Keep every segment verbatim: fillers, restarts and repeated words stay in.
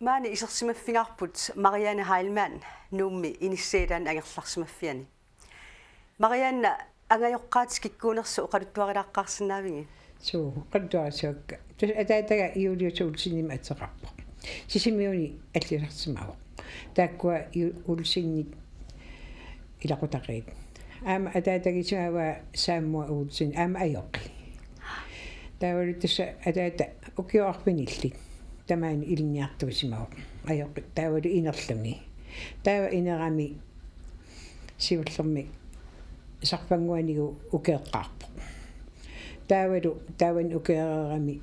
Maani isersimaffigaarput Marianne Heilmann Nuummi inissaallaani angerlarsimaffiani. Marianne, angajoqqaatit kikkuunersut oqaluttuarilaaqqaarsinnaavigit? Suu, oqaluttuarissavakka. Tassa ataataga Julius Olsenimik ateqarpoq. Sisimiuni allisarsimavoq. Taakkua Ju-, Olsenit ilaqutariit. Aamma ataatagisimavaa Samuel Olsen, aamma ajoqi. Taavalu tassa ataata ukioq arfinillit tamaani ilinniartuusimavoq. Ajoqi taavalu inerluni. Taava inerami siullermi sarfannguanilu ukeeqqaarpoq. Taavalu taavani ukeereerami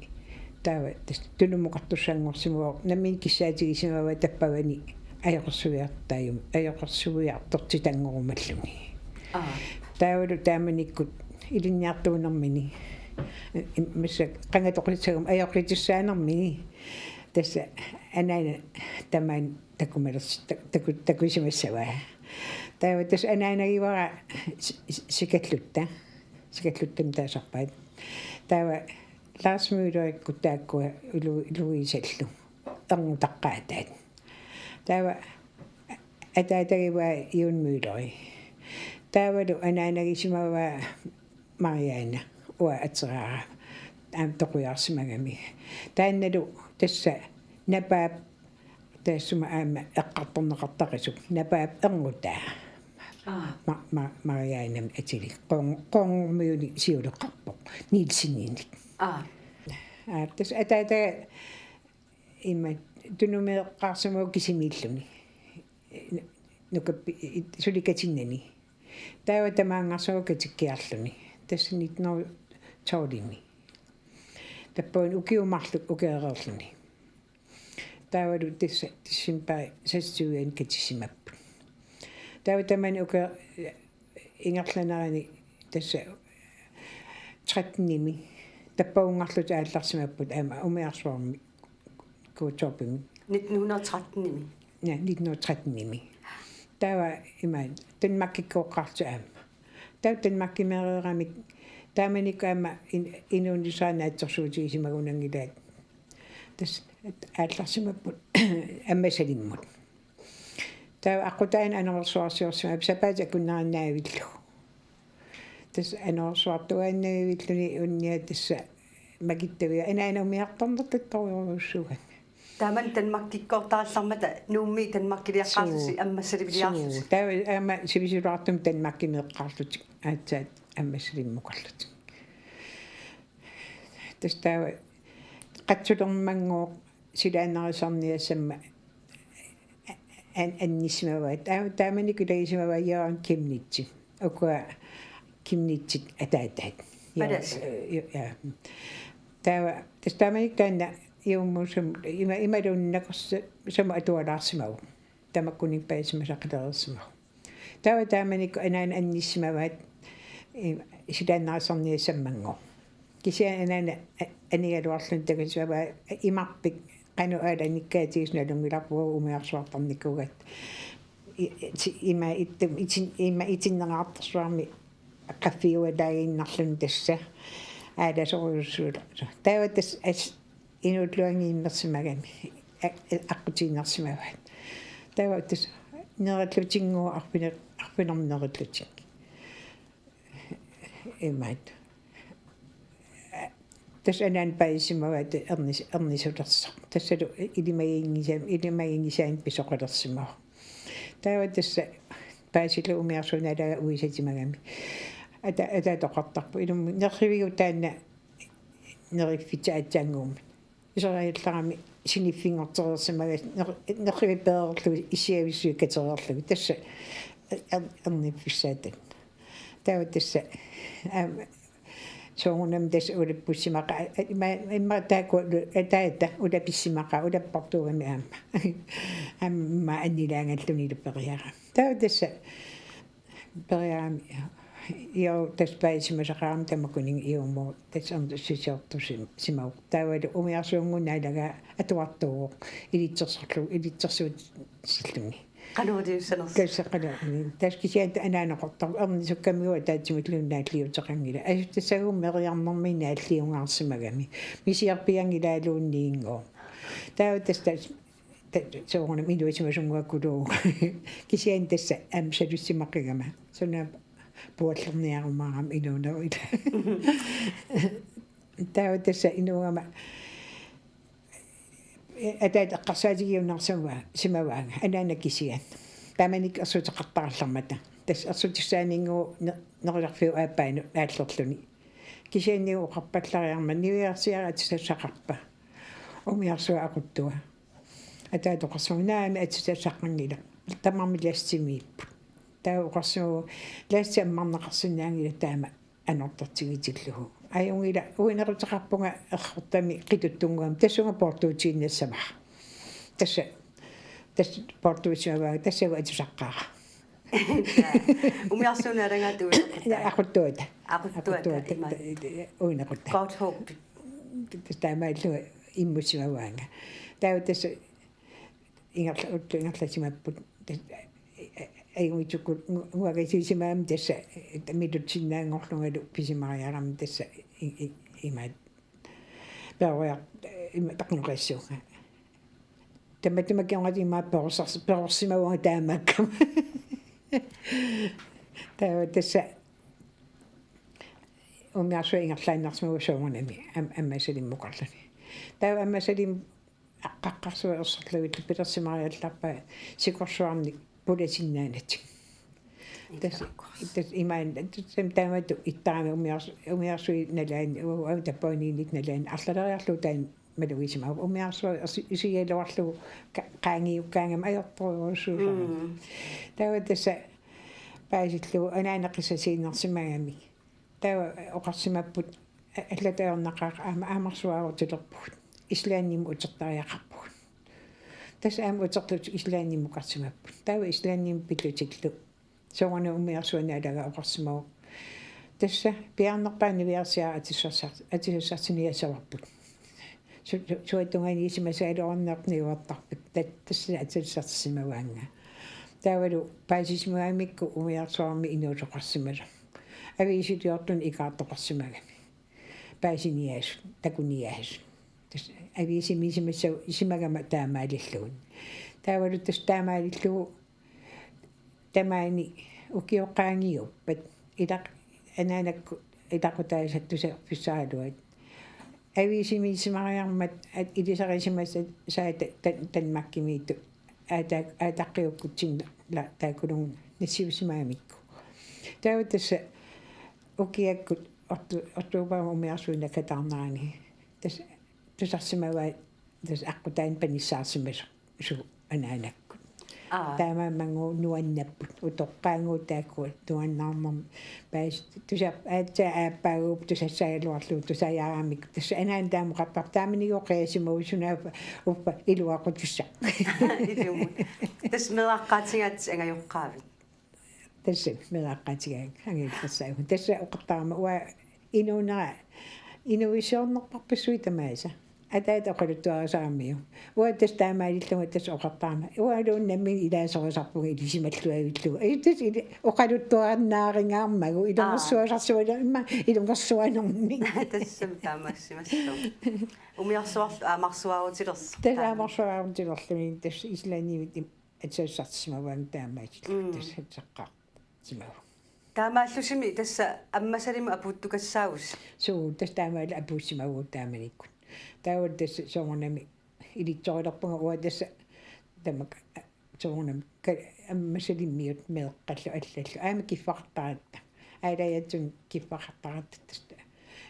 taava tassa Tunumukartussanngorsimavoq, nammineq kissaatigisimavaa tappavani ajoqersuiartaajum-, ajoqersuiartortitanngorumallugu. Aa. Taavalu taamanikkut ilinniartuunermini, massa qanga toqutissaguma ajoqitissaanermini, tassa anaana tamaani takumalers-, tak-, taku-, takusimassavaa. Taava tassa anaanagivara si-, si-, Sikallutta. Sikalluttami taasarpaat. Taava Lars Møllerikkut taakkua Lu-, Louisellu erngutaqqaataat. Taava ataatagivaa Jon Mølleri. Taavalu anaanagisimavaa Marianne, uanga ateraara, aamma toqujaarsimagami. Taannalu tassa Napaap taassuma aamma eqqartorneqartarusuk, Napaap erngutaa. Aa. Ma-, ma-, Mariannemik atilik. Qoorn-, Qoorngumiuni siuleqarpoq. Nielseninik. Aa. Aa, tassa ataataga ima Tunumeeqqaarsimavoq kisimiilluni. Nukappi-, i-, suli katinnani. Taava tamaanngarsimavoq katikkiarluni. Tassa nitten hundrede tolvimi. Tappavani ukiut marluk ukeereerluni. Taavalu tassa december seksogtyve katissimapput. Taava tamaani uke-, ingerlanerani tassa trettenimi tappavungarlutik aallarsimapput aamma umiarsuarmi Qaqortumi. Nitten hundrede trettenimi? Ja, nitten hundrede trettenimi. Taava ima Danmarkikkooqqaartut aamma. Taava Danmarkimeereeramik taamanikkut aamma in-, inuunissaa naatsorsuutigisimagunanngilaat. Tassa aallarsimapput Ammassalimmut. Taava aqqutaani anorersuarsiorsimavoq sapaatit akunnerannavillugu. Tassa anorersuartuaannavilluni unnia tassa makittavia anaana umiartornertuttorujussuugami. Taamani Danmarkikkoortarallarmata Nuummi Danmarkiliaqqaarlusi. Suu. Ammassaliviliarlusi. Suu. Taava aamma sivisulaartumik Danmarkimeeqqaarlutik aatsaat Ammassalimmukarlutik. Tassa taava qatsulermannguaq silaannarisarniassammat an-, annissimavaat. Taava taamanikkut ilagisimavaat Jørgen Chemnitz. Ukua Chemnitzit ataataat. Ja, Palasip. Ja, ja. Taava tassa taamanikkut taanna Juumuusum ima, imaluunniit nakorsa-, samut atualaarsimavoq. Tamakkuninnga paasimasaqalereersimavoq. Taava taamanikkut anaana annissimavaat, eh, silaannarisarniassammanngooq. Kisianni anaana a-, anigaluarluni takusimavaa imarpik qanoq aalanikkaatigisoq nalunngilarput umiarsuartarnikuugatta. I-, i-, ti-, ima ittum-, itin-, ima itinneqartarsuarmi qaffiualaaginnarluni tassa aalasorujussuulersoq. Taava tassa as-, inuulluanngiimmersimagami a-, a-, aqqutiinnarsimavaat. Taava tassa nerillutinnguuq arfine-, arfineq-nerrillutik. Imaat. Tassa anaana paasisimavaat ernis-, ernisulersoq. Tassalu ilimaginngisaa-, ilimaginngisaanik pisoqalersimavoq. Taava tassa paasillugu umiarsuup naalagaq uisatimagami. Ata-, ataata oqartarpoq: Ilummut nerrivigut taanna neriffitsi aatsaannguummat. Iseriallarami siniffinngortereersimagassi ner-, nerrivik peererlugu issiavissuit katereerlugit. Tassa er-, erniffissaata. Taava tassa, aamma, soorunami tassa ulappussimaqaaq, ima, ima taakku, ataata ulapissimaqaaq, ulappartuugami aamma. Aamma annilaangallunilu periarami. Taava tassa periarami, jo, tassa paasimasaqarami tamakkuninnga Juumuup tassa ernutsit siortusim-, simavoq. Taavalu umiarsuunnguup naalagaq atuartuuvoq ilitsersorlu-, ilitsersuutissalluni. Qanoriliussanersoq. Tassa qanoq, tassa kisianni anaana oqartarpoq: Ernisukkamigooq ataatsimulluunniit naalliuteqanngilaq. Asustassagooq meriarnermiit naalliungaarsimagami. Misiorpianngilaaluunniinngooq. Taava tassa, tassa ta-, soorunami inuusimasunnguakkuluuvoq. Kisianni tassa aamma salussimaqigama. Suna puallerniarumaarama inuunerup ila. Taava tassa inuugama ataata eqqarsaatigiunnarsimava-, simavaanga, anaana kisiat. Taamanikkut ersuuteqartarallarmata. Tassa ersutissaaninnguuvoq ne-, nerilerfiup aappaanut aallerluni. Kisianni oqarpallariarmat niviarsiaraq atisassaqarpa. Umiarsuaq aquttua. Ataata oqarsimavoq naamik atisassaqanngilaq. Tamarmik lastimiipput. Taava oqarsimavoq lasti ammarneqarsinnaanngilaq taama anortartigitillugu. Ajunngilaq, uineruteqarpunga errortami qituttunnguamik, tassunga poortuutiinnassavara. Tassa, tassa poortuusimavaanga, tassagu atusaqqaara. Umiarsuup naalagaata uinequttai. Aquttuata. Aquttuata, aquttuata, ima. Uinequttai. Godt håb. Tassa taamaallugu immussimavaanga. Taava tassa ingerla-, ullut ingerlasimapput. Tassa, ajunngitsukkut ngu-, nguakasiisimagamik tassa, eh, milutsinnaanngorlungalu pisimariarami tassa i-, i-, imaat. Peroriar-, eh, ima-, taqinnoqissuunga. Tamatuma kingornatigut ima perorsars-, perorsimavunga taamaakkama. Taava tassa umiarsuaq ingerlaannarsimavoq soorunami am-, Ammasalimmukarluni. Taava Ammasalim- Qaqqarsuaq erserlugillu pilersimariallarpaa sikorsuarnik pulasinnaanatik. Tassa, tassa imaanna, tassa taamatut ittarami umiars-, umiarsuit nalaani, u-, u-, tappavaniinnit nalaani, arlaleriarlugu taanna malugisimavoq. Umiarsuaq ersi-, isigaluarlugu qa-, qaangiukkaangami ajortorujussuusarami. Mm. Taava tassa paasillugu anaana qissasiinnarsimagami. Taava oqarsimapput a-, allatut ajornaqaaq aamma aamarsuaarutilerpugut. Islandimut utertariaqarpugut. Tassa aamma utertut Islandimukarsimapput. Taava Islandimi pillutillu. Soorunami umiarsuaq naalaga oqarsimavoq. Tassa piaarnerpaaq niviarsiaraq atisassar-, atisassartiniassavarput. Su-, su-, suatungaaniissimasagaluarneq niuertarput. Tat-, tassa atisassarsimavaannga. Taavalu paasisimagamikku umiarsuarmi inuusoqarsimavoq. Aviisiliortuni ikaartoqarsimagami. Paasiniaasut, takuniaasut. Tassa aviisimiisimassagu isimagama taamaalilluni. Taavalu tassa taamaalillugu tamaani ukioq qaangiuppat ilaq-, anaanakkut ilaqutaasa tusarfissaraluat. Aviisimiisimariarmat at-, ilisarisimasaat ta-, ta-, Danmarkimiittut aata-, aataqqiukkutsinnut la-, taakkununnga nassiussimagamikku. Taava tassa ukiakkut ortu-, ortuupaama umiarsuit nakataarnerani. Tassa tusarsimavaat tassa aqqutaani panissaarsimasoq su-, anaanakkut. Aa. Taamaammat nuannapput. Utoqqaannguup taakku nuannaarnermi. Paas-, tusar-, aatsaat aappaaguup tusassagaluarlugu tusajaaramik. Tassa anaana taama oqartarpoq. Taamanikkut oqiasimavoq sunaaffa uffa iluaqutissaq. Ilumut. Tassa meeraaqqaatigaat angajoqqaavit. Tassa meeraaqqaatigaakka angajullersaagut. Tassa oqartarama uanga inuunera inuuissiornerparpassuit tamaasa. Ataata oqaluttuarisaramiuk. Uanga tassa taamaalillunga tassa oqartarama. Uangaluunniit nammineq ilaasorisarpunga ilisimalluavillugu. Ai tassa ili-, oqaluttuarinnaarigaarmagu. Aa. Ilungersuasarsimalerama immaqa ilungersuanermik. Tassami taamaassimassaaq. Umiarsuarlu aamarsuaarutilersoq. Tassa taama. Aamarsuaarutilerluni tassa Islandimit im-, atisassarsimavaanga taamaasillugu. Mm. Tassa atisaqqaarsimavoq. Taamaallusimi tassa Ammasalimut apuuttukassaavusi? Suu, tassa taamaallaat apuussimavugut taamanikkut. Taava tassa soorunami ilitsorilerpunga uanga tassa tamakku, a, soorunami ka-, Ammasalimmiut meeqqallu allallu. Aamma kiffaqartaratta. Aalajaatsunik kiffaqartaratta tassa.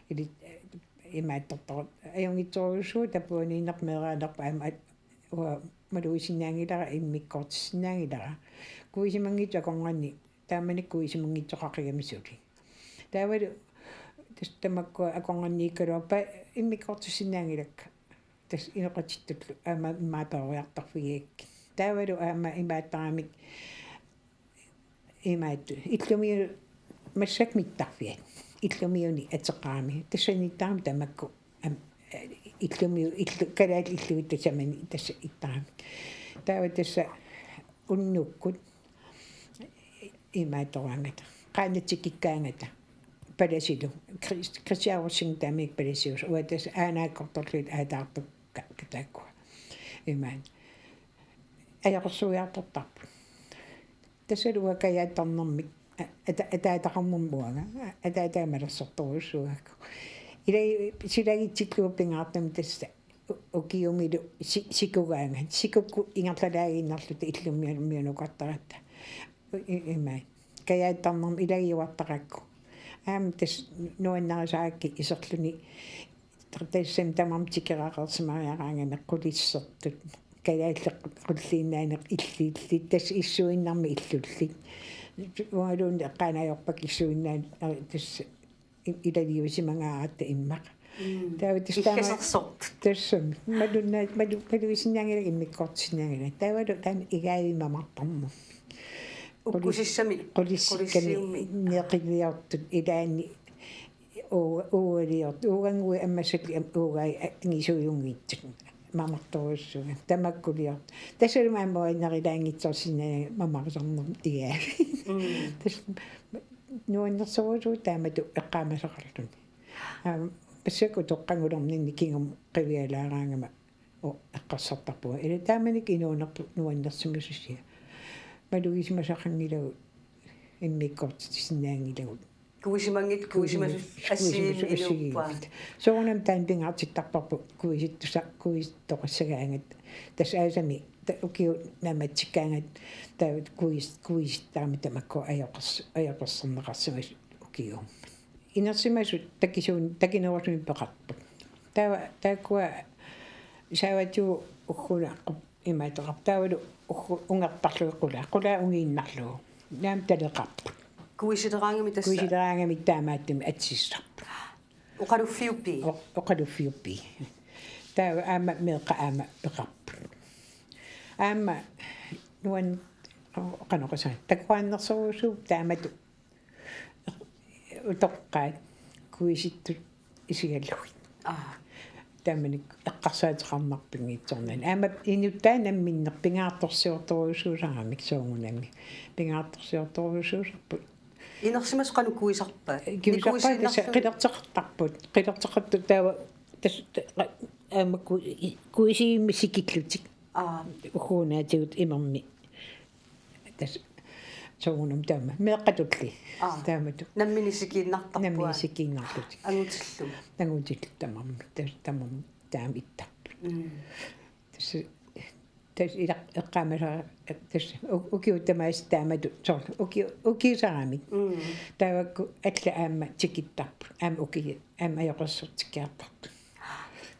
Ili-, imaattortoq. Ajunngitsorujussuuvoq tappavaniinnerput meeraanerput aamma at-, uanga malugisinnaanngilara immikkoortissinnaanngilara. Kuisimanngitsoq akornanni, taamanikkut kuisimanngitsoqaqigami suli. Taavalu tassa tamakkua akornanniikkaluarput immikkoortissinnaanngilakka. Tassa inoqatittullu aamma immaqa peroriartorfigigakkit. Taavalu aamma imaattaramik imaattut. Illumiu-, massakkut mittarfiat. Illumiuni ateqarami. Tassaniittarami tamakku. Am-, illumiu-, illu-, kalaallit illuit tasamani tassa ittarami. Taava tassa unnukkut imaattoraangata. Qaannatikikkaangata. Palasilu. Chris-, Christian Rosing taamanikkut palasiusoq. Uanga tassa aanaakkortorlugit aataartukka taakkua. Imaat. ajoqersuiartortarput. Tassalu uanga kajaattarnermik, a-, ata-, ataataqarnermik uanga, a-, ataataa malersortorujussuugakku. Ilai-, silagitsillugu pingaartumik tassa u-, ukiumilu si-, sikugaangat. Sikukkut ingerlalaaginnarluta illummiunukartaratta. U-, i-, ima. Kajaattarnermik ilagiuartarakku. Aamma tassa nuannarisarakkit iserluni tassami tamarmik tikeraqarsimariaraangamik qulissertut. Kalaallit qulliinnaanneq illillit, tassa issuinnarmik illullit. Uangaluunniit eqqaani ajorpakka issuinnaaneq, aa, tassa i-, ilaliusimagaaratta immaqa. Mm. Taava tassa taama Ikkasersortut. Tassami. Malunna-, malu-, malugisinnaanngilanga immikkoortisinnaanngilanga. Taavalu taanna igaavi mamartarnermik. Ukkusissami. Qulis-, qulissikkamik qulissiummi. Neqiliortut ilaanni uu-, uugaliortut. Uugannguit ammassallutik am-, uugai a-, angisuujunngitsut. Mamartorujussuugamik. Tamakkuliortut. Tassalu aamma uanga nerilaanngitsorsinnaananga mamarisarnermik igaavi. Mm. Tassa nuannersorujussuuvoq taamatut eqqaamasaqarluni. Aamma, massakkut utoqqagulorninni kingumut qivialaaraangama u-, eqqarsartarpunga. Ila taamanikkut inuunerput nuannersimasusia. Malugisimasaqanngilagut immikkoortitsisinnaanngilagut. Kuisimanngitsut, kuisimasut, kuisimasut assigiimmik, assigiimmik inuuppaa. Soorunami taanna pingaartittarparput kuisittusa-, kuisittoqassagaangat. Tassa aasami ta-, ukiut naammatsikkaangat taava kuis-, kuisittaramik tamakku ajoqers-, ajoqersorneqarsimasut ukiuummat. Inersimasut takisuun-, takinerusumik peqarput. Taava, taakkua saavatigut ugguuna qu-, imaattoqarput. Taavalu uggu-, ungertarlugit qulaa. Qulaa ungiinnarlugu. Naamik taleqarput. Kuisileraangamik tassa? Kuisileraangamik taamaattumik atisisarput. Oqaluffiuppii? O-, oqaluffiuppii. Taava aamma meeqqat aamma peqarput. Aamma nuan-, o-, qanoq oqassaanga. Takuaannarsorujussuupput taamatut utoqqaat kuisittut isigalugit. Aa. Taamanikkut eqqarsaateqarnarpunngitsoornani. Aamma inuttaa namminneq pingaartorsiortorujussuusaramik soorunami. Pingaartorsiortorujussuusarput. Inersimasut qanoq kuisarpa? Kuisarpa tassa nikuisiinnarlugit? Qilerteqartarput. Qilerteqartut taava tassa ta-, aamma ku-, i-, kuisivimmik sikillutik. Aa. Ugguunaatigut imermik. Tassa soorunami taama. Meeqqatulli. Aa. Taamatut. Nammineq sikiinnartarput. Nammineq sikiinnarlutik. Angutillu. Angutillu tamarmik. Tassa tamarmik taama ittarput. Mm. Tassa, tassa ilaq eqqaamasara-, tassa u-, ukiut tamaasa taamatut soorlu uki-, ukiusaramik. Mm. Taavakku allat aamma tikittarput. Aamma uki-, aamma ajoqersortikkiartartut.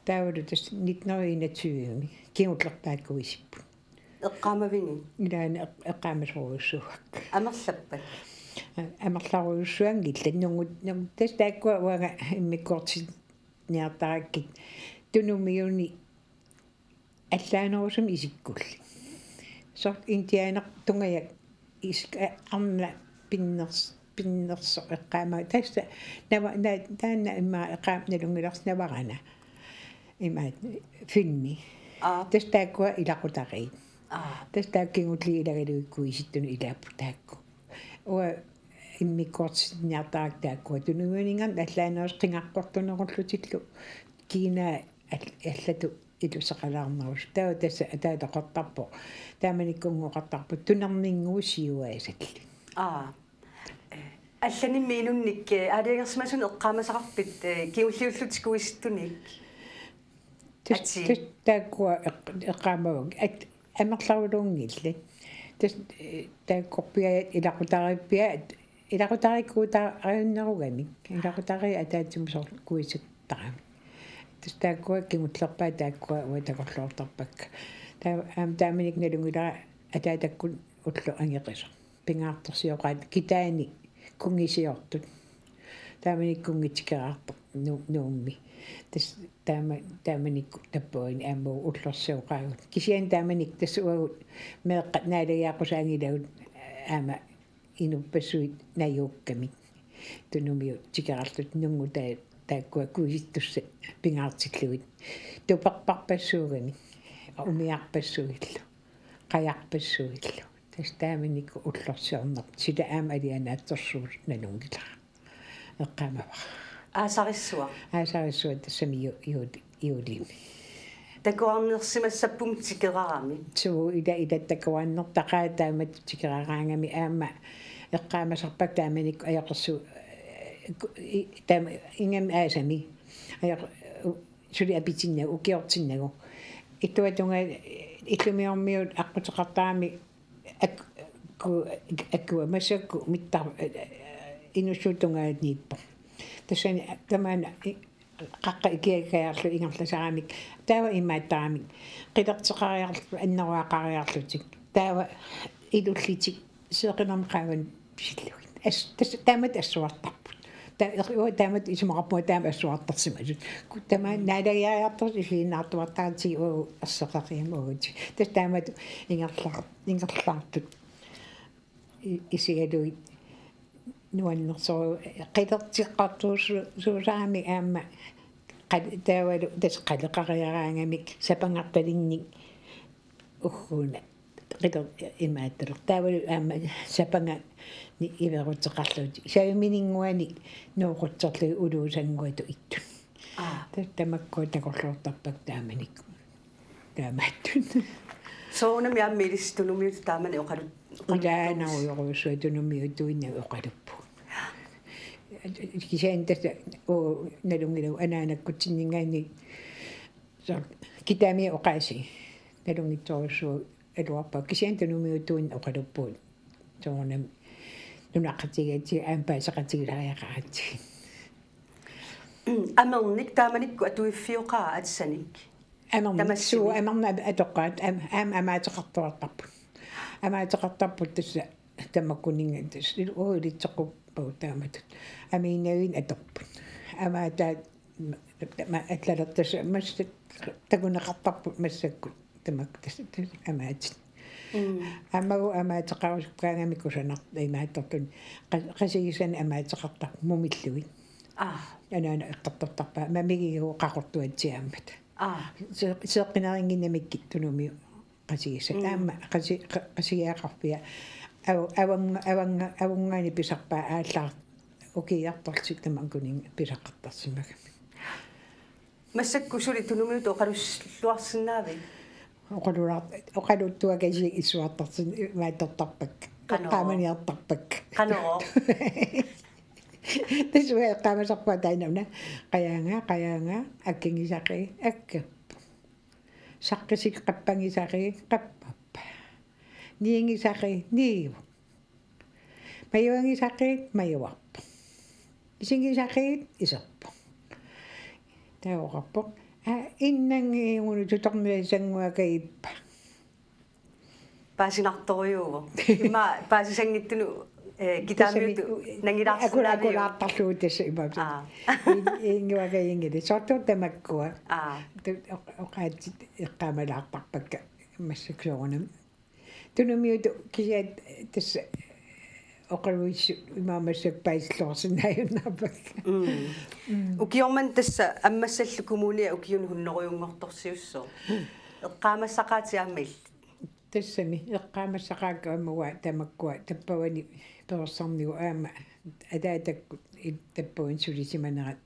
Taavalu tassa nitten hundrede enogtyve-mi kingullerpaat kuisipput. Eqqaamavigit? Ilaanni eq-, eqqaamasorujussuuakka. Amerlappat? Amerlarujussuanngillat nungut, nungut. Tassa taakkua uanga immikkoortinniartarakkit Tunumiuni allaanerusumik isikkullit. Soorlu indianertungajak is-, a-, arnat pinners-, pinnersoq eqqaama. Tassa nava-, na-, taanna immaqa eqqaamap nalunngilarsi Navarana. Ima Fynni. Aa. Tassa taakkua ilaqutariit. Aa. Tassa taakku kingulliit ilagalugit kuisittunut ilaapput taakku. Uanga immikkoortinniartarakku taakkua Tunumiuninngaanniit allaanerusut qingaqqortunerullutillu kiinaa al-, allatut iluseqalaarnerusut. Taava tassa ataataqartarpoq. Taamanikkunngoqartarpoq tunerninnguusiuaasat. Aa. Allanimmi inunnik, eh, aalajangersimasunut eqqaamasaqarpit, eh, kingulliullutik kuisittunik? Tas-, atii. Tas-, taakkua eq-, eqqaamavakka. At-, amerlarulerunngillat. Tas-, eh, taakkorpiaat ilaqutariippiaat, ilaqutariikkuutaarajunnerugamik. Ilaqutariit ataatsimut soorlu kuisittarami. Tassa taakkua kingullerpaat taakkua uanga takorloortarpakka. Taa-, aamma taamanikkut nalunngilara ataatakkut ulloq angeqisoq. Pingaartorsioqaat kitaani kunngisiortut. Taamanikkut kunngitsikeraartoq Nu-, Nuummi. Tassa taama-, taamanikkut tappavani aamma ullorsioqaagut. Kisianni taamanikkut tassa uagut meeqqat naalagiaqqusaanngilagut aamma inuppassuit najuukkamik. Tunumiut tikerarlutik nunngutai taakkua kuisittussat pingaartillugit. Tuperparpassuugamik, umiarpassuillu, qajarpassuillu. Tassa taamanikkut ullorsiornerput. Sila aamma alianaatsorsuusoq nalunngilara. Eqqaamavara. Aasarissuaq. Aasarissuaq tassami ju-, juul-, juulimi. Takuarnersimassappunga tikerarami. Suu, ila, ila takuarnertaqaat taamatut tikeraraangami aamma eqqaamasarpakka taamanikkut ajoqersu-, eh, ku-, i-, taama ingammik aasami. Ajoq-, u-, suli apitinnagu, ukiortinnagu. Ittuatungaa illumiormiut aqquteqartaramik ak-, ku-, akua massakkut mittar-, eh, inuusuttungaaniippoq. Tassani tamaana i-, qaqqap ikiakkaarlu ingerlasaramik. Taava imaattarami. Qilerteqariarlutik, anneruaqariarlutik. Taava ilullutik seeqqinermik qaavanut pisillugit. As-, tas-, taamatut assuartarput. Ta-, er-, ua taamatut isumaqarpunga taama assuartarsimasut. Ku-, tamaana naalagiariartorlutik isiginnaartuartaratik ua erseqqeriamugut. Tassa taamatut ingerla-, ingerlaartut. I-, isigalugit nuannersoru-, qilerteqartuussuusarami aamma qal-, taavalu tassa qaleqariaraangamik sapangartalinnik ugguuna qiler-, imaattoq. Taavalu aamma sapangani iveruteqarlutik. Savimininnguanik nooqutserlugit uluusannguatut ittut. Aa. Ta-, tamakkua takorloortarpakka taamanikkut. Taamaattut. Soorunami aamma ilissi tunumiutut taamani oqalut-, oqaluttuusi. Ilaanarujorujussuaq tunumiutuinnaq oqaluppugut. Kisianni tassa, oo, nalunngilagut anaanakkutsinninngaanniit. So, kitaami oqaasii. Nalunngitsorujussuaq aluarpaa. Kisianni tunumiutuinnaq oqaluppugut. Soorunami nunaqqatigigatsigit aamma paaseqatigisariaqaratsigit. Amernik taamanikkut atuiffioqaa atissanik. Amernik, tamassimi. Suu, amernik atoqqaat, am-, aamma amaateqartuartarput. Amaateqartarput tassa tamakkuninnga tassa, uu, ilitsoqqupput taamatut. Amiinnaviinik atorput. Amaataat ma-, ma-, allalertassa massa takuneqartarput massakkut tamakku tassa, tassa amaatit. Mm. Aammagu amaateqarusukkaangami kusanartut imaattortut qa-, qasigisanik amaateqartarput mumillugit. Aa. Anaana eqqartortarpaa, mamigigakkit qaqortuatsiaammata. Aa. Se-, seeqqinerinnginnamikkit tunumiut qasigisat. Mm. Aamma qasi-, qa-, qasigiaqarfia. Av-, avannga-, avannga-, avanngaani pisarpaa aallaat ukiiartorlutik tamakkuninnga pisaqartarsimagamik. Massakkut suli tunumiutut oqalussuarsinnaavit? Oqalulaar-, oqaluttuakasiit issuartarsin-, imaattortarpakka. Qanoq? Eqqaamaniartarpakka. Qanoq? Tassa eqqaamasarpaa taanna una. Qajaanga, qajaanga, akkigisaqi, akkappoq. Saqqisikkappanngisaqi, qappappa. Niingisaqi, niivoq. Majuanngisaqiit majuarpoq. Isinngisaqiit iserpoq. Taava oqarpoq: Aa, innanngiigunut tutorniassannguakka ippa. Paasinartorujuuvoq. Immaqa paasisanngitsunut, eh, kitaamiutut nangilaarsinnaaviuk? Akulaartarlugu tassa immaqa. Aa. In-, innguakka inngili. Soorlu tamakkua. Aa. Tu-, oq-, oqaatsit eqqaamalaartarpakka massakkut soorunami. Tunumiutut kisiat tassa oqaluissu imaammassak paisilluarsinnaajunnaarpakka. Mm. Mm. Ukioq manna tassa ammassallu kommunia ukiuni hunnorujunngortorsiussooq. Eqqaamassaqaatit aamma illit? Tassami eqqaamassaqaakka aamma uanga tamakkua tappavani perorsarnigut aamma ataatakkut i-, tappavani sulisimanerat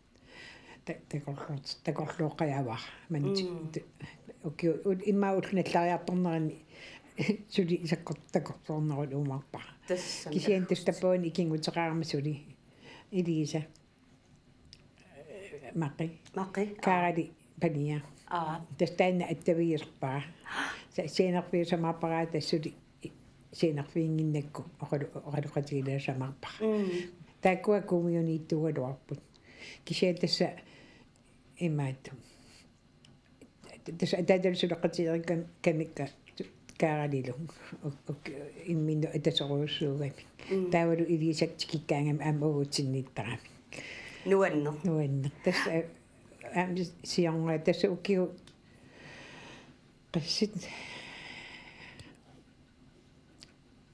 ta-, takorloor-, takorlooqqajavara. Manna ti-, mm, ti-, ukiu-, u-, immaqa ullup nallariartornerani suli sakkor-, takorloornerup uumarpara. Tassami. Kisianni tassa tappavani ikinnguteqarami suli. Elisa. Maqi. Maqi. Aa. Karali Pania. Aa. Tassa taanna attavigisarpara. Sa-, sianerfiusamaarpara tassa suli sianerfiginnginnakku oqalu-, oqaloqatigilaasamaarpara. Mm. Taakkua kommunittuugaluarput. Kisianni tassa imaattoq. Tassa ataatalu suleqatigereerikkamikka Karalilu. Uk-, uk-, imminnut atasorujussuugamik. Mm. Taavalu Elisap tikikkaangami aamma uagutsinnittarami. Nuanneq. Nuanneq. Tassa, aamma siorna tassa ukiut qassit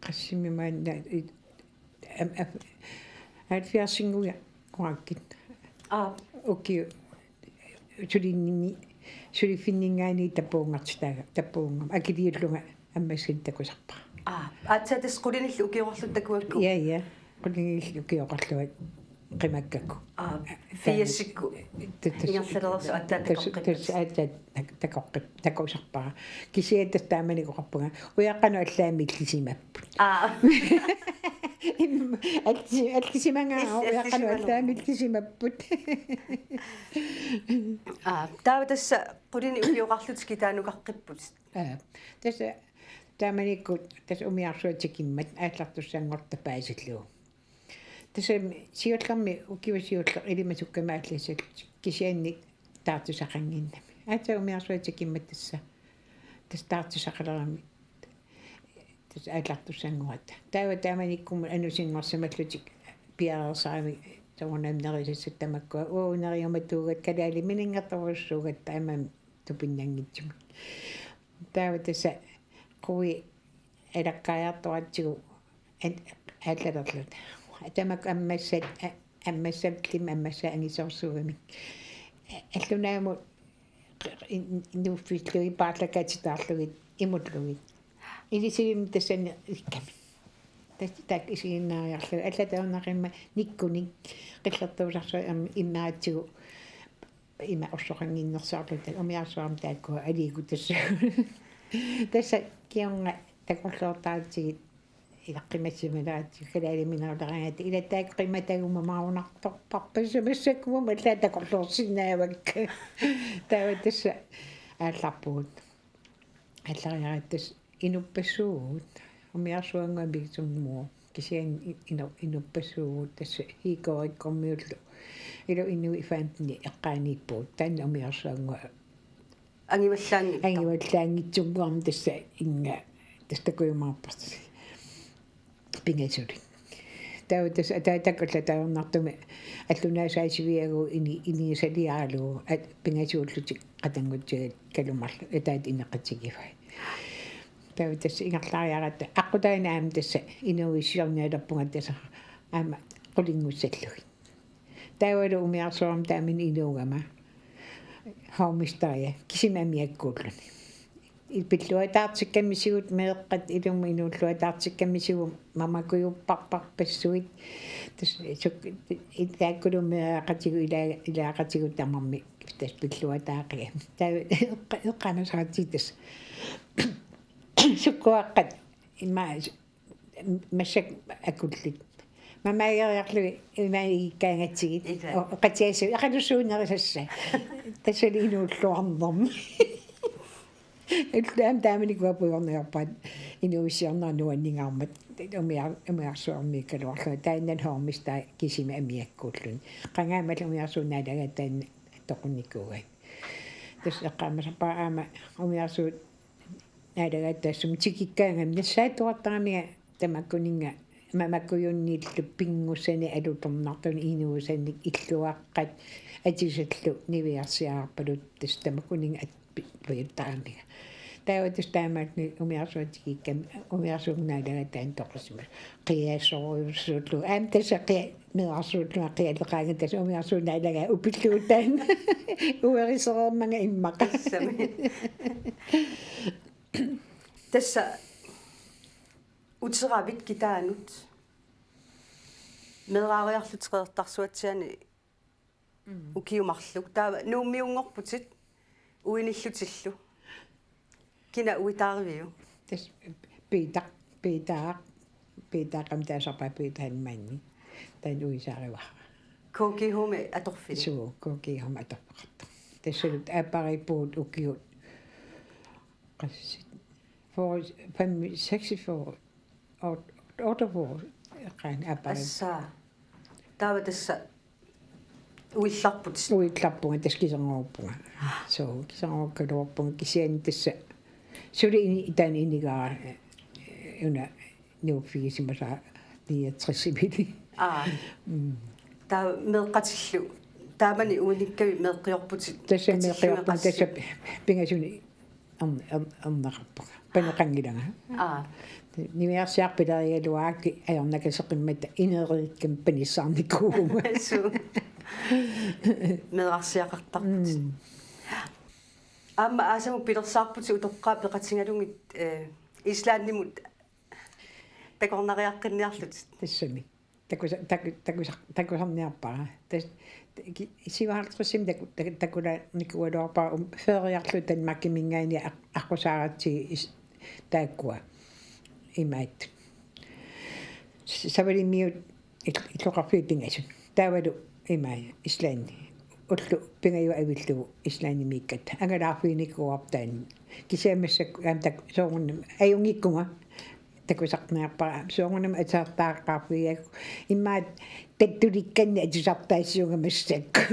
Qassimi maanna i-, am-, am-, halvfjerdsinnguit uakkit. Aa. Ukiut sulinninni, suliffinninngaanniit tapuunngartitaaga, tapuunngam-, akiliullunga ammassanik takusarpara. Aa, aatsaat tassa qulinillu ukioqarluta takuakku? Ja, ja. Qulinillu ukioqarlunga qimakkakku. Aa, firsikkut. Ingerlalersoq aatsaat takoqqippat. Aatsaat takoqqi-, takusarpara. Kisianni tassa taamanikkut oqarpunga: Ujaqqanut allaat millisimapput. Aa. Allisi-, allisimangaara, ujaqqanut allaat millisimapput. Aa, taava tassa qulinik ukioqarlutit kitaanukaqqipputit. Aa, tassa taamanikkut tassa umiarsuaq tikimmat aallartussanngorta paasillugu. Tassa siullermi, ukiut siulleq ilimasukkami aallassallutik, kisianni taartusaqannginnami. Aatsaat umiarsuaq tikimmat tassa, tassa taartusaqalerami. Tassa aallartussanngorata. Taava taamanikkumut anusinngorsimallutik piareersaramik soorunami nerisassat tamakkua. Uu, neriumatuugatta, kalaallit miningertorujussuugatta aamma tupinnanngitsumik. Taava tassa quit alakkaajartoratsigu an-, allalerluta. Tamakku ammassat, a-, ammassallimmi ammassaat angisoorsuugamik. Allunaamut in-, in-, nuuffillugit paarlakaatitaarlugit imullugit. Ilisimmi tassani ikkami. Tas-, taakku isiginnaariarlugit. Allatut ajornaqimmat nikkunik qillertuusarsuarmik immeratsigu ima orsoqannginnersaarluta umiarsuarmi taakkua aliikkut tassa. Tassa kingorna takorloortaratsigit ilaqqimassimaleratsigu kalaalimineruleraangatta, ila taakku qimataguma maunartorparpassuit, massakkut aamma allaat takorloorsinnaavakka. Taava tassa aallarpugut. Aallariaratta tassa inuppassuuvugut. Umiarsuannguaq Mikisunnguuvoq. Kisianni i-, inu-, inuppassuuvugut tassa Hiigoorikkormiullu. Ila inuit femten eqqaaniippugut. Taanna umiarsuannguaq angivallaanngitsoq. Angivallaanngitsunnguarmi tassa inga tassa takujumaarparsi. Pingasulik. Taava tassa ataatakkut allatut ajornartumik allunaasaassiviagu ini-, inigisaliaralugu at-, pingasuullutik qatanngutsigalugit kalumarlugit ataatap ineqatigivai. Taava tassa ingerlariaratta aqqutaani aamma tassa inuuissiornialerpunga tassa aamma qulinngussallugit. Taavalu umiarsuarmi taamani inuugama hovmesteria kisimi amiakkuulluni. Pilluataartikkamisigut meeqqat ilumut inuulluataartikkamisigut mamakujupparparpassuit. Tassa suk-, i-, taakkulu meeraqatigut ila-, ilaaqatigut tamarmik tassa pilluataaqigami. Taava eqqa-, eqqaamasaratsigu tassa. Sukkuaqqat ima massakkut akullit. Mamaageriarlugit ima ikkaangatsigit. Ila. O-, oqatsiassat, eqalussuup nerisassaa. Tassali inuulluarnermi. Illu aamma taamanikkut apujorniorpaat inuuissiornerat nuanningaarmat umiar-, umiarsuarmiikkaluarlunga. Taanna hovmesteri kisimi amiakkuulluni. Qangaammat umiarsuup naalagaata taanna toqunnikuugai. Tassa eqqaamasarpara aamma umiarsuup naalagaata taassuma tikikkaangami nassaattuartaramiga tamakkuninnga mamakujunniillu pinngussanik alutornartunik inuusannik illuaqqat atisallu niviarsiararpaluttut tassa tamakkuninnga at-, pi-, pujuttaramiga. Taava tassa taamaattunik umiarsuaq tikikkami umiarsuup naalagaata taanna toqusimasoq. Qiasorujussuullugu. Aamma tassa qia-, meerarsuullunga qialeqaanga tassa umiarsuup naalagaa upillugu taanna. Uerisereermanga immaqa. Tassami. Tassa uteravit kitaanut. Meeraariarlutit Qeqertarsuatsiaani. Mm. Ukiut marluk. Taava Nuummiunngorputit uinillutillu. Kina uitaariviuk? Tassa Piitaq, Piitaq, Piitaq aamma taasarpaat Piitaq Heilmann. Taanna uisaarivara. K G H-mi atorfini? Suu, K G H-mi atorfeqartoq. Tassalu aappariippugut ukiut qassit, fyrre, fem, seksogfyrre, ot-, otteogfyrre, eqqaani aappariippugut. Assa. Taava tassa uillarput. Uillarpunga, tassa kiserngorpunga. Suu, kiserngorukkaluarpunga kisianni tassa suli ini-, taanna inigaara, eh, una nuuffigisimasaa niogtresimiilli. Aa. Mm. Taava meeqqatillu. Taamani uinikkavit meeqqiorputit? Tassa katillugu meeqqiorpunga, qassit? Tassa pi-, pingasunik ern-, ern-, erneqarpunga. Panoqanngilanga. Aa. Niviarsiarput pilerigaluarakkit ajornakaseqimmat ineriikkami panissaarnikuuvunga. Suu. Meerarsiaqartarputit. Mm. Aamma aasamut pilersaarputit utoqqaat peqatigalugit, eh, Islandimut takornariaqqinniarlutit. Tassami. Takusa-, taku-, takusa-, takusarniarpara. Tas-, ki-, syvoghalvtredsimi taku-, taku-, takulanikuugaluarpara, um, feriarluta Danmarkiminngaanniit aq-, aqqusaaratsigu is-, taakkua. Imaat. S-, Savalimiut il-, illoqarfiit pingasut. Taavalu imaat Islandi. Ullut pingajuat avillugu Islandimiikkatta. Angalaarfiginikuuarput taanna. Kisianni massakkut aamma tak-, soorunami ajunngikkunga takusarniarpara, soorunami atisartaaqqaarfigigakku. Imaat tattulikkannik atisartaassiuunga massakkut.